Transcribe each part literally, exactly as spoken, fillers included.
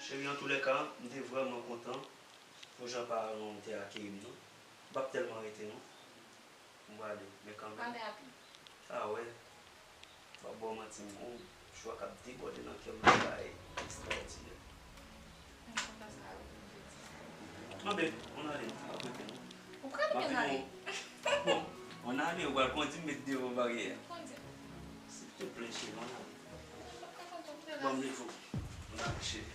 Cheri, antoulèka, m te vrèman kontan pou jan paran w te akeyi m nan. M p ap tèlman rete non. M prale, men kanmenm. Ale rapid. A wè. M p ap ba w manti, m gon jwa k ap debòde nan kè m, yon bagay ekstraòdinè. Mwen kontan sa, wi, m te di sa. Anben, ann ale, m ap rete non. Ou prale men ale. Bon, ann ale, ou pral kondi m met devan baryè a. Kondi m. Silteplè, cheri, ann ale. Ban m leve w. Ann ale, cheri.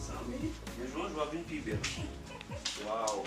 Zanmi, de jou an jou w ap vin pi bèl. Waw.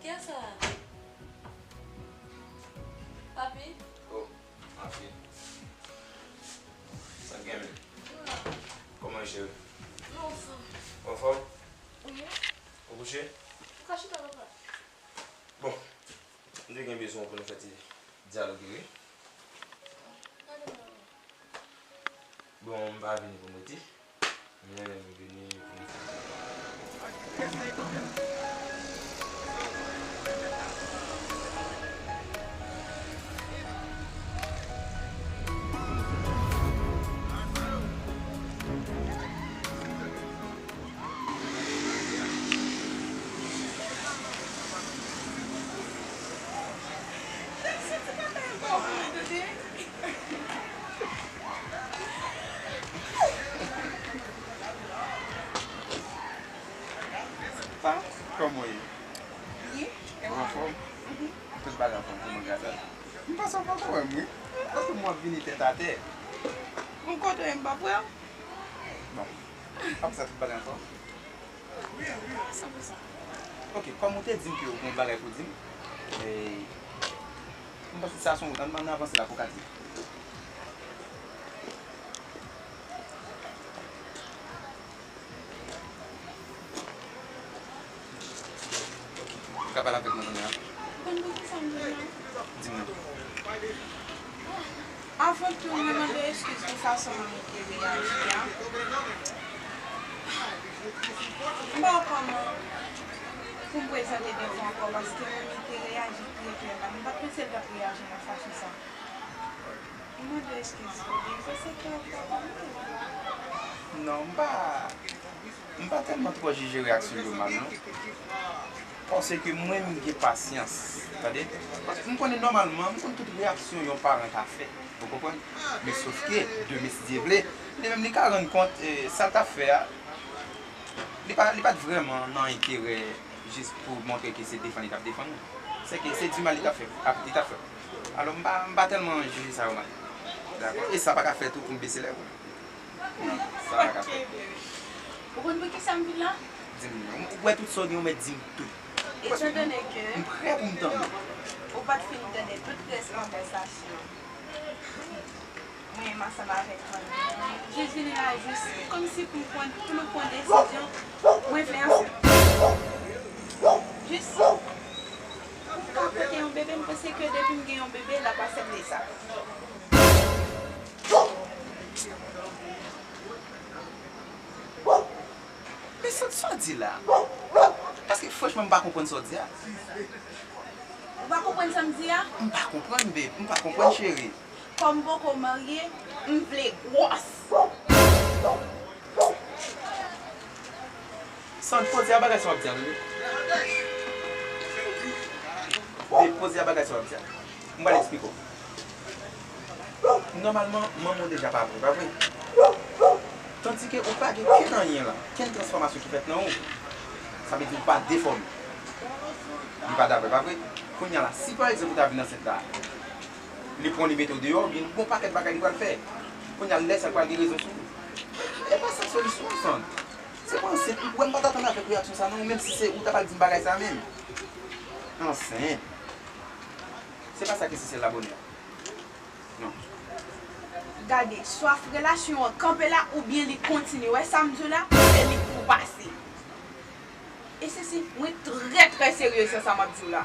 Kiyès sa? Papi? Oh, ma fille. Sa k gen menm? Kòman e, cheri? Mwen anfòm. Ou anfòm? Wi. Ou kouche? M ka chita, papa. Bon, m te gen bezwen w pou nou fè ti dyaloge, wi. Bon, m pa vini pou m rete. Men m vini pou m fè. Pa, kòman w ye? Byen. Ou anfòm? Mhm. Tout bagay anfòm, kòman gras a Dye? M panse w poko wè m, wi. Paske m wè w vini tèt atè. Bon, kote w ye, m p ap wè w? Bon. Apre sa, tout bagay anfòm? San pou san. Ok, kòm ou te di m ke ou gen yon bagay pou di m, e, m panse sa se yon, ann, ann avanse la pou w ka di. Ou ka pale avèk mwen kounye a? Ou konn poukisa m vin la? Di mwen. Avan tou, mwen mande w eskiz pou fason mwen te reyaji a. M pa wè kòman pou m prezante devan w ankò, paske mwen te reyaji trè, trè mal. M pa t panse l t ap reyaji nan fason sa. M mande w eskiz, oubyen se sekrè w t ap di m? Non, m pa, m pa tèlman twò jije reyaksyon yo mal, non. Paske mwen, m gen pasyans, tande. Paske m konnen nòmalman, m konn tout reyaksyon yon paran ka fè, ou konprann? Men sofke, demen, si Dye vle, li menm li ka rann kont, e, sa l t ap fè a, li pa, li pa t vrèman nan enterè jis pou montre ke se defann li t ap defann ou. Se ke se di mal li t ap fè, ap, li t ap fè. Alò, m pa, m pa tèlman jije sa yo mal. Dakò? E sa pa ka fè tou pou m bese lèv ou. Non, sa pa ka fè. Ou konn poukisa m vin la? Di m non. Ou wè tout sa w gen, ou mèt di m tout. Etandone ke m prè pou m tande. Ou pa t fin tande tout rès konvèsasyon. menm ansanm avèk fanmi. Jis vini la, jis kòmsi pou m pran, pou nou pran desizyon, mwen vle ansent. Jis pou m ka pote yon bebe, m panse ke depi m gen yon bebe, l ap aksepte sa. Men sa, sa w di la? Paske franchman, m pa konprann sa w di a. Ou pa konprann sa m di a? M pa konprann, babe. M pa konprann, cheri. Kòm m poko marye, m vle gwòs. Sandra, poze a bagay sa w ap di a, tande. Babe, poze a bagay sa w ap di a. M pral eksplike w. Nòmalman, manman w deja pa vre, pa vre? Tandike ou pa gen kenn anyen la, kenn transfòmasyon ki fèt nan ou. Sa vle di ou pa defòme. Li pa dakò, pa vre? Kounye a la, si pa egzanp ou ta vin ansent la, li pran li mete w deyò, oubyen gon pakèt bagay li pral fè. Kounye a, lè sa l pral gen rezon sou ou. E pa sa k solisyon an, Sandra. Se pa ansent, ou wè m pa t atann avèk reyaksyon sa non, menm si se ou ta pral di m bagay sa menm. Ansent. Se pa sa k esansyèl la bonè. Non. Gade, swaf relasyon an kanpe la oubyen li kontinye. Wè sa m di w la, se li k pou pase. E sesi, mwen trè, trè seryez nan sa m ap di w la.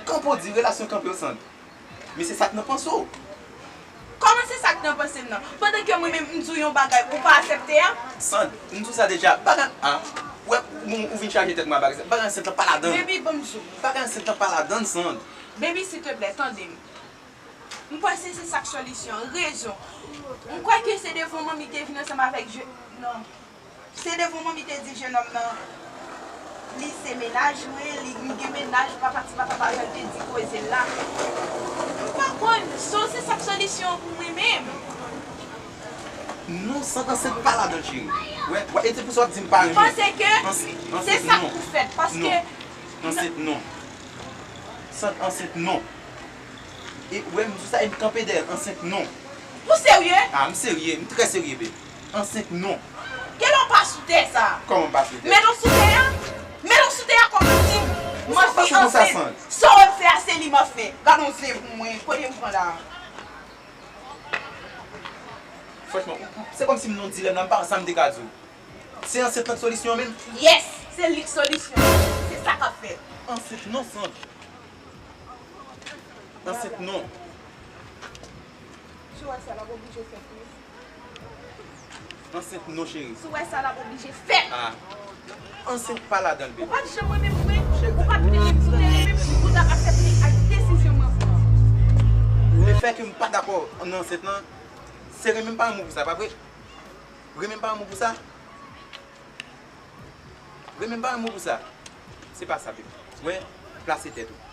Kanpe w di relasyon kanpe w, Sandra. Men se sa k nan panse w. Kòman se sa k nan panse m nan? Pandan ke mwen menm m di w yon bagay ou pa aksepte a? Sandra, m di w sa deja, bagay a, ou wè, ou, ou vin chaje tèt mwen a bagay sa. Bagay ansent lan pa ladan l. Baby, ban m di w. Bagay ansent lan pa ladan l, Sandra. Baby, silteplè, tande m. M kwè se, se sa k solisyon an, rezon. M kwè ke se devan manmi te vin ansanm avèk je, non. Se devan manmi te di jenòm nan, li se mennaj mwen, li, li gen mennaj, papa ti papa pa jan te di koze l la. M pa konn, so se sa k solisyon an pou mwen menm. Non, Sandra, ansent pa ladan l, cheri. Wè, wè, e se pou sa w ap di m pa renmen. M panse ke se sa k pou fèt, paske. Non. Ansent non. Sandra, ansent non. E, wè, m di w sa e m kanpe dèyè l, ansent non. Ou serye? Ah, m serye, m trè serye, babe. Ansent non. Genlè w pa sou tè sa. Kòman m pa sou tè? Met w sou tè a. Met w sou tè a kòman di m. Ou sa pase konsa, Sandra? Sa w ap fè a, se li m ap fè. Gad yon zen pou mwen, kote m pran la. Franchman, ou, ou, se kòmsi m nan yon dilèm la, m pa wè sa m te ka di w. Se ansent lan k solisyon an menm? Yes, se li k solisyon an. Se sa k ap fèt. Ansent non, Sandra. Ansent non. Si w wè sa, l ap oblije fèt wi. Ansent non, cheri. Si w wè sa, l ap oblije fèt. Ah. Ansent pa ladan l, baby. Ou pa t janm renmen m vre. Ou pa t renmen m sou teren menm, ou t ap aksepte ak desizyon mwen pran. Lefètke m pa dakò nan ansent lan, se renmen m pa renmen w pou sa, pa vre? Renmen m pa renmen w pou sa? Renmen m pa renmen w pou sa? Se pa sa, baby. Wè, plase tèt ou.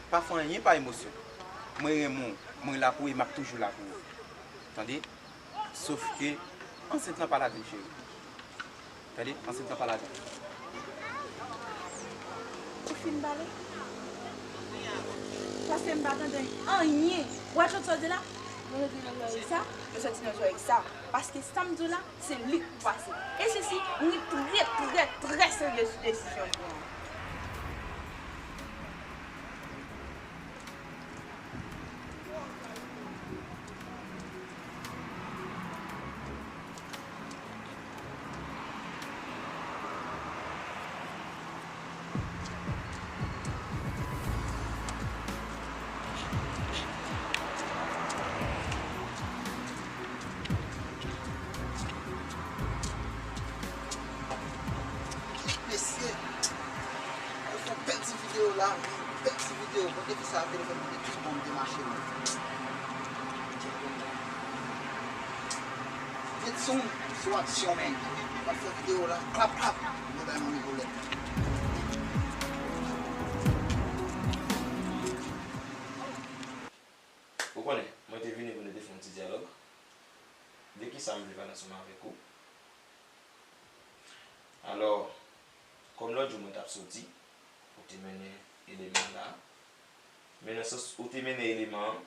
Pa fè anyen pa emosyon. Mwen renmen w, mwen la pou ou e m ap toujou la pou ou. Tande? Sof ke ansent lan pa ladan l, cheri. Tande? Ansent lan pa ladan l. Ou fin pale? Paske m pa tande anyen. Ou wè tout sa w di la? Mwen soti nan zòrèy sa, mwen soti nan zòrèy sa. Paske sa m di w la, se li k pou pase. E sesi, mwen trè, trè, trè serye sou desizyon m pran an. Mesye, yo fè yon bèl ti videyo la, wi, bèl ti videyo. Bon, depi sa, telefòn mwen te pi bon, m te mache mwen. Get sou, sou aksyon, men. Mwen fè videyo la, klap, klap. Mwen bay manmi boulèt. Ou konnen, mwen te vini pou nou te fè yon ti dyalòg de kisa m vle pale ansanm avèk ou. Alò, kòm lòt jou mwen t ap soti, ou te mennen eleman la. Men nan sans ou te mennen eleman an,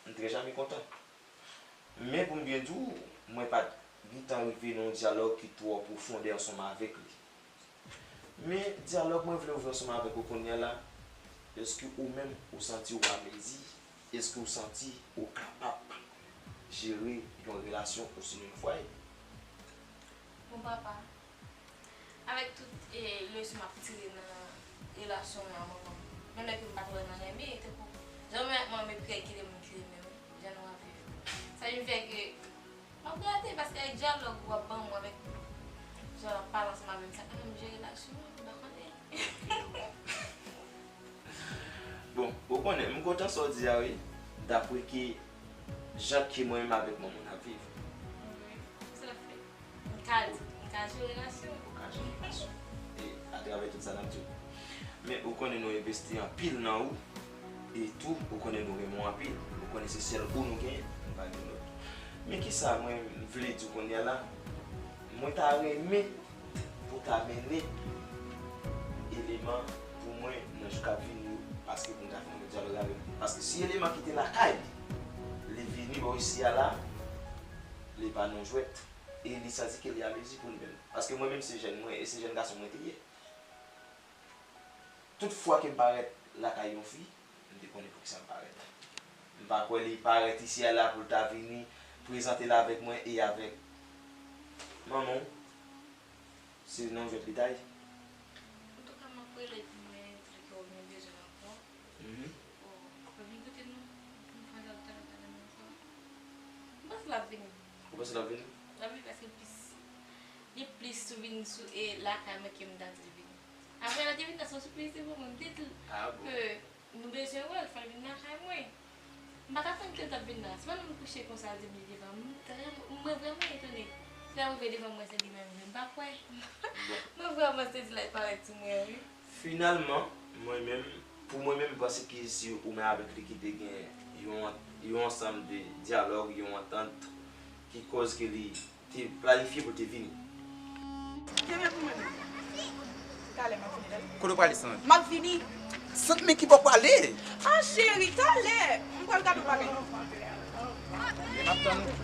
m trè jamè kontan. Men pou m byen di w, mwen pa t gentan rive nan yon dyalòg ki twò pwofondè ansanm avèk li. Men dyalòg mwen vle ouvri ansanm avèk ou kounye a la, èske ou menm ou santi w alèz Èske w santi ou kapab jere yon relasyon osinon yon fwaye? Bon, papa, avèk tout, e, leson m ap tire nan relasyon mwen ak manman m, menm lè ke m pa t wè nan renmen, tankou jan mwen ak manman m ap kite moun ki renmen m, jan nou ap viv, sa vin fè ke m ap grate, paske avèk dyalòg w ap ban mwen, avèk jan w ap pale ansanm avè m, sa ka fè m jere relasyon an, m pa konnen. Bon, ou konnen, m kontan sa w di a, wi, dapre ke jan ke mwen menm avèk manman n ap viv. Wi, sa fè. M ka di, m ka jere relasyon. Ou ka jere relasyon. E atravè tout sa n ap di w. Men ou konnen nou envesti anpil nan ou. E tou, ou konnen nou renmen w anpil. Ou konnen se sèl ou nou genyen, nou pa gen lòt. Men kisa mwen vle di w kounye a la? Mwen ta renmen pou ta mennen eleman pou mwen nan jou k ap vini yo, paske pou m ta fè yon dyalòg avè l. Paske si eleman ki te lakay li, li vini bò isi a la, li pa nan jwèt. E li santi ke li amezi pou li menm. Paske mwen menm se jèn mwen, e se jèn gason mwen te ye. Tout fwa ke m parèt lakay yon fi, m te konnen poukisa m parèt. M pa kwè li parèt isi a la pou l ta vini prezante l avèk mwen e avèk manman w. Se nan jwèt li ta ye. Antouka, m ap rele pou mwen di ke w gen bezwen ankò. Mhm. Bon, w vin kote nou, pou n fè yon lòt talè, talè ankò. M panse l ap vini. Ou panse l ap vini? L ap vini paske l plis, li plis sou vin sou, e, lakay mwen ke m ta di l vini. Apre, lè l te vin la, se yon sipriz li te ban mwen. M te di l ke nou bezwen wè l, fò l vin lakay mwen. M pa t atann ke l t ap vin la. Se pandan m kouche konsa, l di m li devan m. M vrèman, mwen vrèman etone. Lè m rive devan mwen, se li menm vre. M pa kwè. Mwen vrèman sezi lè l parèt sou mwen, wi. Finalman, mwen menm, pou mwen menm, m panse ke se ou menm avèk li ki te gen yon, yon ansanm de dyalòg, yon antant ki kòz ke li te planifye pou l te vini. Kenbe pou mwen, men. Talè m ap vini, talè. Kote w prale, Sant? M ap vini. Sant, men ki bò w prale? Ah, cheri, talè. M pral gade yon bagay. Men m ap tann ou.